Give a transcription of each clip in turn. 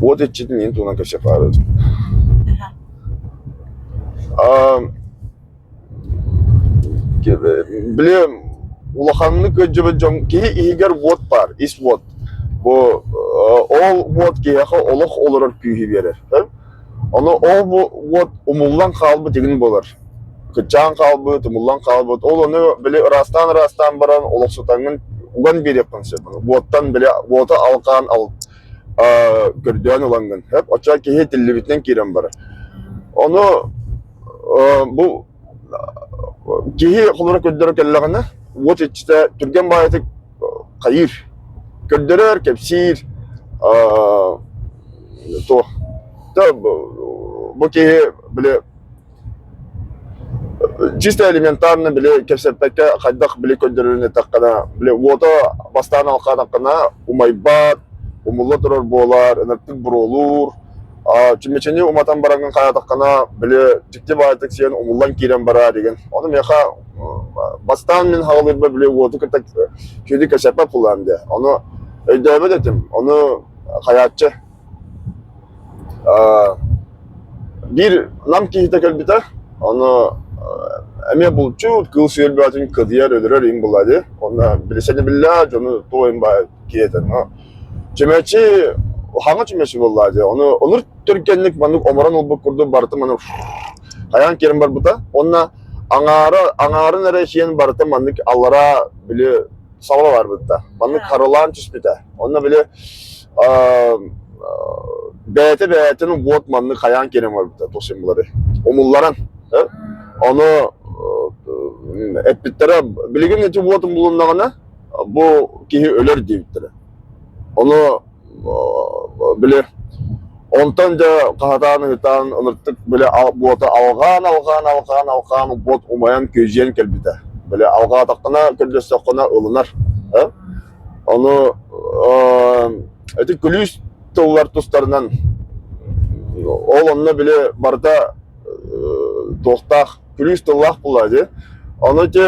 Уот иччитин иһин туһунан кэпсэппэт. Били улаханнык ыалдьыбыт дьон киһи иһигэр уот баар, ис уот. Бу ол уот киһиэхэ олох олорор күүһү биэрэр. Ону ол уот умуллан хаалбыт игин буолар. Кыччаан хаалбыт, умуллан хаалбыт. Ол ону били ыраастаан-ыраастаан баран олохсутаҥҥын уган биэриэххин сөп. Уоттан били уоту алҕаан көрдөөн ылаҥҥын. Оччо киһи тиллибитинэн киирэн барар. Ону бу киһи холоро көрдөрө кэллэҕинэ, уот иччитэ түргэн баайытык хайыыр, көрдөрөр, кэпсиир, туох бу киһи били чисто элементарно били кэпсэппэккэ хайдах били көрдөрөрүн эттэххинэ, били уота бастаан алҕаатаххына умайбат, умулла турар буолар, ыныртык буруолуур, чүмэчини уматан бараҥҥын хаайатаххына, били дьикти баайытык сиэн умуллан киирэн бараа деген. Ону миэхэ бастаан мин хаҕылыырбар били уоту кытта күнү кэсэппэт буолаам диэ. Ону өйдөөбөт этим. Ону хайааччы биир Нам киһитэ кэлбитэ. Ону эмиэ булчут, кыыл сүөл бөҕөтүн кыдыйар, өлөрөр им буолла дии. Онно билисэни биллэ, дьону туох им баа киһи Чүмэчи хаҥа чүмэчи буолла дии. Ону онур түргэнник маннык оморон ылбыт курдук барыта маннык хайаан киирэн барбыта. Уонна аҥаара аҥаарын эрэ сиэн барыта маннык аллараа били саба барбыта. Маннык харылаан түспүтэ. Онно били бэйэтэ бэйэтин уот маннык хайаан киирэн барбыта тосин булары. Умулларан. Ону эппиттэрэ билигин ити уот умулуннаҕына бу киһи өлөр диэбиттэрэ. Ону били онтон дьэ хаһатаан ыһытаан ыныртык били буота алҕаан алҕаан алҕаан алҕаан буот умайан күөдьүйэн кэлбитэ. Били алҕаатаххына көрдөстөххүнэ ылынар. Ону ити күлүүс тыллар тустарынан ол онно били барыта туохтаах күлүүс тыллаах буолла дии. Ону ити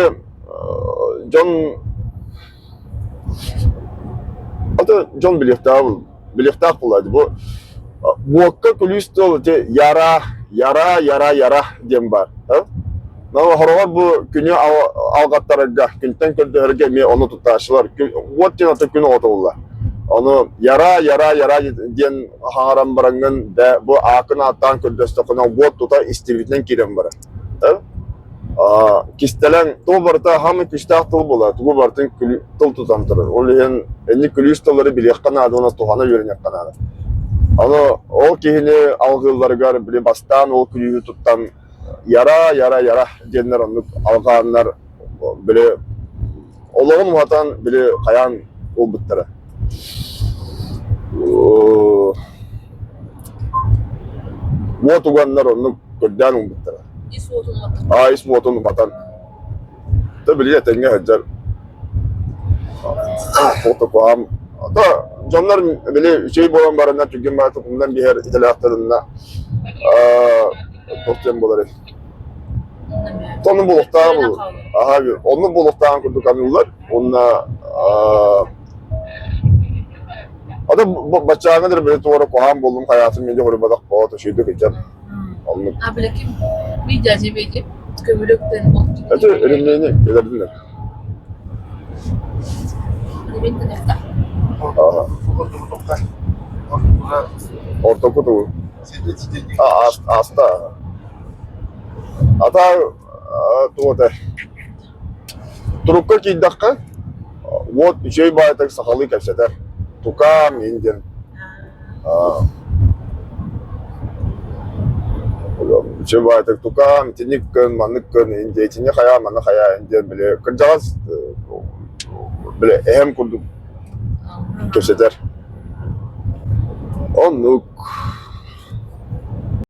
дьон аты дьон билиэхтээх билиэхтээх буолла дии. Бу уокка күлүүс тыл ити яра, яра, яра, яра диэн баар. Но хороҕор бу күнү алҕаттарарга, күнтэн көрдөһөргө эмиэ ону туттааччылар. Уот диэн аты күн оҕото буолла. Ону яра, яра, яра диэн хаҥаран бараҥҥын бу аакын ааттаан көрдөстөххүнэ уот тута истибитинэн киирэн барар. Кистэлэҥ тыл барыта хаамай күүстээх тыл буолар, тугу барытын тыл тутан турар. Ол иһин инник күлүүс тыллары билиэххэ наада уонна туһана үөрэниэххэ наада. Аны ол киһини алҕыылларыгар били бастаан ол күлүүһү туттан яра, яра, яра диэннэр оннук алҕааннар били олоҕун уһатан били хайаан ылбыттара. Уот уганнар оннук көрдөөн ылбыттара. Ис уотун уматан. Аа, ис уотун уматан. Та били этэҥҥэ сылдьар. Фотокуһам. Та дьоннор били үчүгэй буолан бараннар түргэн баҕайытык умнан биһэр идэлээхтэринэ туох диэн буоларый? Онну буолуохтааҕын аһа онну буолуохтааҕын курдук аныыллар уонна ата баччааҥҥа дылы били туора куһаҕан буоллум хайаатын миэхэ хоруйбатах буолла үчүгэйдик ыйдьан оннук А билэким видео бэйдип көмүлүктэн Это ремени кэлэрдилэр. Ортоку тугу? Ааста. Ата тугу этэ турукка киирдэххэ уот үчүгэй баайытык сахалыы кэпсэтэр тукаам иһин диэн үчүгэй баайытык тукаам итинник гын маннык гын иһин диэн итини хайаа маны хайаа иһин диэн били кырдьаҕас били эһэм курдук кэпсэтэр оннук.